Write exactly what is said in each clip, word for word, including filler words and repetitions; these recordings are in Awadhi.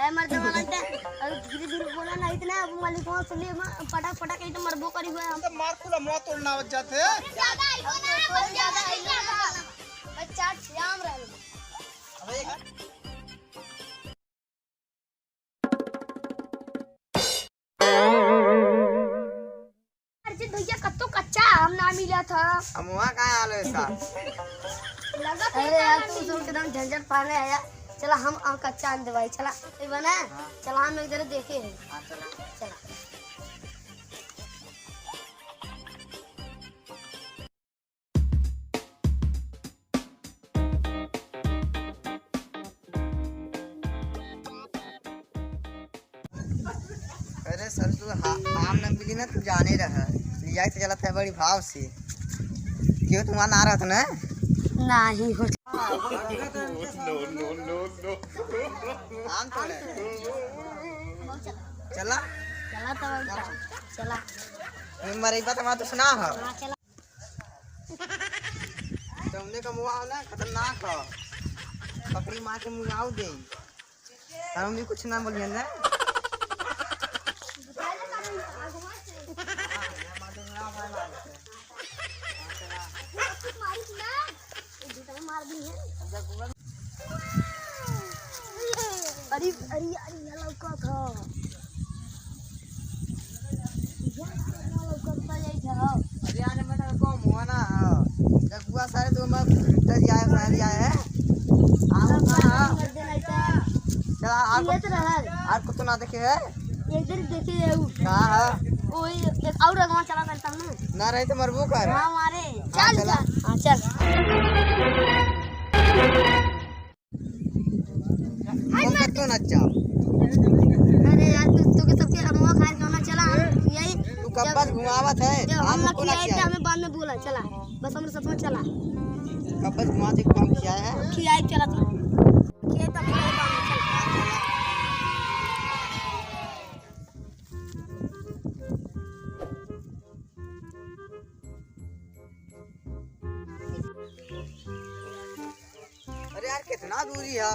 ए, मर जवान अंटे, अब धीरे धीरे बोला ना, इतना अब मलिकवा सुन लिए, म-, पटक पटक एकदम मरबो करी हुआ हम। तो मार खुला मुआ तोड़ना आवत जाते। ज्यादा आइबो ना, बहुत ज्यादा आइबो ना। बस चार ठियाम रहल। अबे एक अर्जित भैया, कत्तो कच्चा आम ना मिला था। अमुआ कहाँ आलो ऐसा? लगा था अरे यार, एकदम तू सुन के एकदम झंझट पाने आया। चला हम आम कच्चा आम देवाई, चला। ए बना, हाँ। चला हम एक जरे देखे हैं। हाँ, चला। चला। अरे सर, तू हा-, आम न मिली ना, तू जाने रह। लिया के चलत है बड़ी भाव से। क्यों, तुम्हारा ना रहत ना? नाही हो। आम तोड़े। चला। चला तो चला। चला। तुम मरे बात हमारा तो सुना हो। हाँ, चला। तुमने का मुआ ना खतरनाक हो। पकड़ी मार के मुआऊ दे। हम भी कुछ ना बोलिए ना। अरे, अरे, अरे, ये लौका था। ये लौका था, ये था। अरे, यार, मैं तो को मुआ ना, हाँ। जगुआ सारे तो मैं डर जाए, फैल जाए है। आओ ना, हाँ। मर देना था। चला, आप ये तो रहा। आपको तो ना देखे है। एक दिन देखे जाऊ। का है? ओही एक और रंगवा चला करता हूँ ना। ना रहे तो मरबो कर। हाँ, मारे। हाँ, चल, चला। चल। हाँ, चल। तुम कत्तो ना जाओ। अरे यार, तू, तू के सबके अमुआ खाए तो ना चला, हम यही तू कब जब, बस घुमावत है? जब हम हमको ना खियाए थे, खियाए। हमें बाद में बोला, चला। बस हमरे साथ में चला। कब बस घुमा दे, कम खियाए है? खियाए चला तू। खियाए तब खियाए बाद में चला। अरे यार, कितना दूरी है?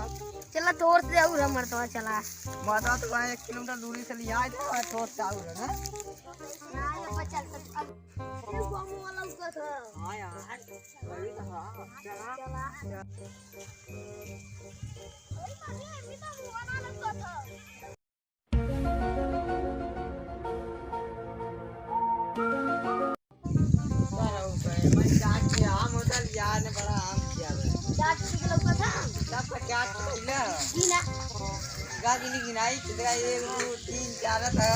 चला, थोड़ से और हमर तो चला। माता तो वहाँ एक किलोमीटर दूरी से लिया है, तो थोड़ से और है ना? हाँ, ये बच्चा सब अब ये गाँव वाला ऊपर था। हाँ यार, वही तो हाँ। चला। चला। चार रुपए, मैं चाट के आम होता लिया ने बड़ा आम किया बे। चाट किलो का था? सब का चाट खइला? जी ना। गाजी नहीं गिनाई, कितना एक, दो, तीन, चार था।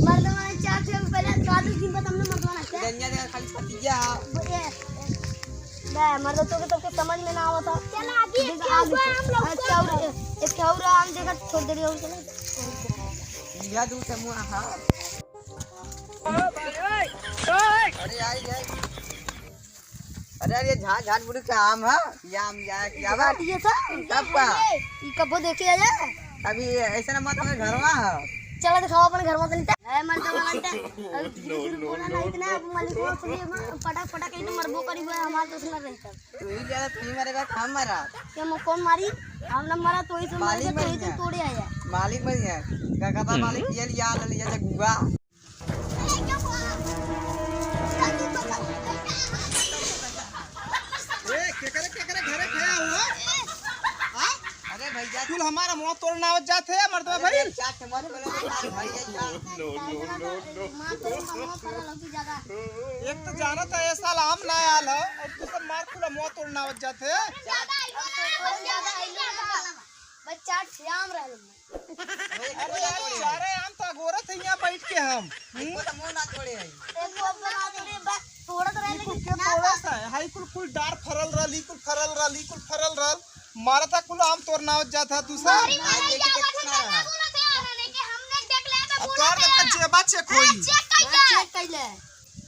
मर्दवा ने चाट से पहले काजू की बतम ने मर्दवा ने क्या? धनिया देखा खाली पतिया। वो ये, बे, मर्द तो के, तो के समझ में ना आवत है। चला, अभी देख, एक आगे। हम लोग अच्छा, और एक, एक और आम देखा छोड़ दे रही हूँ, चला। यह दू समूह, हाँ। अरे यार, ये, अरे यार, ये झाट, झाट बुड़ी का आम है। ये आम, ये क्या बा? ये था? कब का? ये कबो देखे आया? अभी ऐसा ना मत हमें घरवा है। चला दिखाओ अपने घरवा तनी। ए, मर जा, मर जा। अभी धीरे धीरे बोला ना, इतना अब मलिक को सुनिए, पटक पटक के तो मरबो करी हुआ है, हमारे तो सुना रही था। तू ही ज्यादा, तू ही मरेगा, हम मरा। क्या मैं कौन मारी? हम ना मरा, तो ही से मालिक मरेगा, तो ही मर से गया। तोड़े आया। मालिक मर गया। का कहता मालिक, ये लिया, ले लिया, जगुआ। ए, केकरे, केकरे घरे खया हुआ? हाँ? अरे भैया। कुल हमारा मुँह तोड़ना आवत जात है, मर्दवा अरे भाई। भैया, चाट हमारे बगल में चाट भाई है, चाट। No, no, no, no। माँ तोड़, माँ तोड़, लौकी ज्यादा। एक तो जानत है, ये साल आम ना आल है, और दूसर मार कुल मुँह तोड़ना आवत जात है। ज्यादा आइल बा, ज्यादा आइल बा। बस चार ठे आम रहल। अरे यार, चारे आम तो अगोरत है यहाँ बैठ के हम। हम्म? एको तो मुँह ना तोड़े है। एको तो ना तोड़े, बस तोड़त रहे, ई कुल लेकिन के ना तोड़े बा। सा है? हाई कुल, कुल डार फरल रहल, ई कुल फरल रहल, ई कुल फरल रहल। मारा था कुल आम तोड़ना आवत जात है दूसर। मारी, मारी, आज ये क्या आवत है, कितना ना रहा? बोलत है, अरे, नहीं कि हमने देख ले, तो अब बोलत तोर है। तक जेबा check होई। हाँ, check कइले। हाँ, check कइले।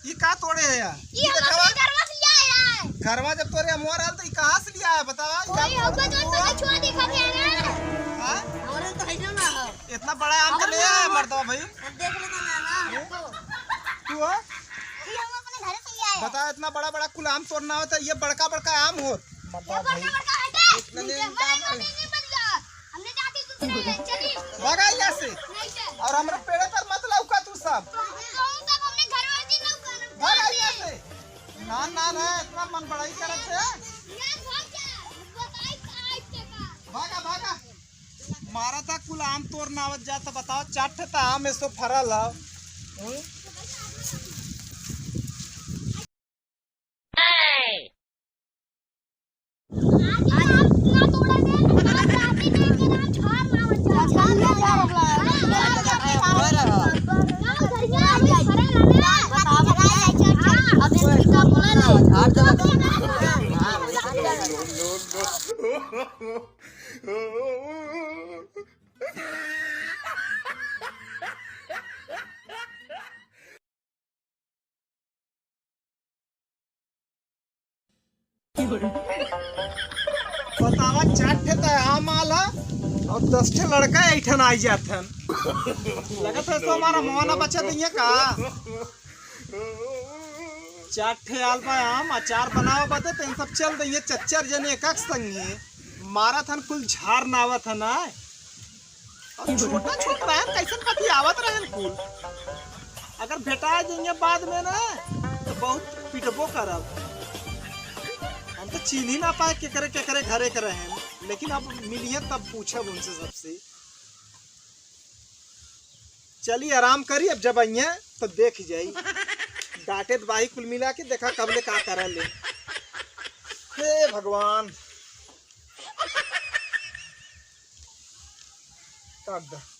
ई का तोड़े है यार? ई ई हम देखावा। अपने घरवा से ले आए हैं। घरवा जब तोरे अमवा रहल तो ई कहाँ से ले आया बतावा? ई कोई का होगा जो तोड़े? तो कछुआ दिखा दे ना। हाँ? हमरे तो है ना हो। इतना बड़ा आम तो हमरे ले आया ना। मर्दवा भाई। हम देख लेते ना ना। तू हो? ई हम अपने घर से ले आए हैं। बता, इतना बड़ा बड़ा कुल आम तोड़ना होता, ये बड़का बड़का आम होत। ये बड़का बड़का हटे। इतना नीचे दिन हमारे काम घर है। में नहीं बन गया। हमने जाके दूसरे ले चली। से। नहीं से। और हमरे पेड़े पर मत लौका तू सब। तो हम सब हमने घर वाले दिन लौका ना। भाग यहाँ से। ना, ना, ना, इतना मन बड़ाई करत है। यार, भाग जा। बताई का आज के का। भागा, भागा। मारा था कुल आम तोड़ना आवत जा, तो बताओ, चार ठे तो आम ऐसो फरल है। हम्म? बतावा, चार ठे त आम आला और दस ठे लड़का ऐठन आई जाथन। लगत है सो हमारा मुआ ना बचा दिया का? चार ठे आल बा आम, अचार बनावा बदे, तो इन सब चल दिए चच्चर जने एक एक संगे। मारा थन कुल झार नावा थन आय। अब छोटा छोट रहन, कैसन बतियावत रहन कुल। अगर भेटा जाइए बाद में ना, तो बहुत पिटबो करब। हम तो चीन्ही ना पाए केकरे केकरे घरे के रहन, लेकिन अब मिलिए तब पूछब उनसे सबसे। चली आराम करी, अब जब आइए तो देख जाई। डांटे तो बाही कुल मिला के, देखा कब ले का करा ले। हे भगवान। काट दे।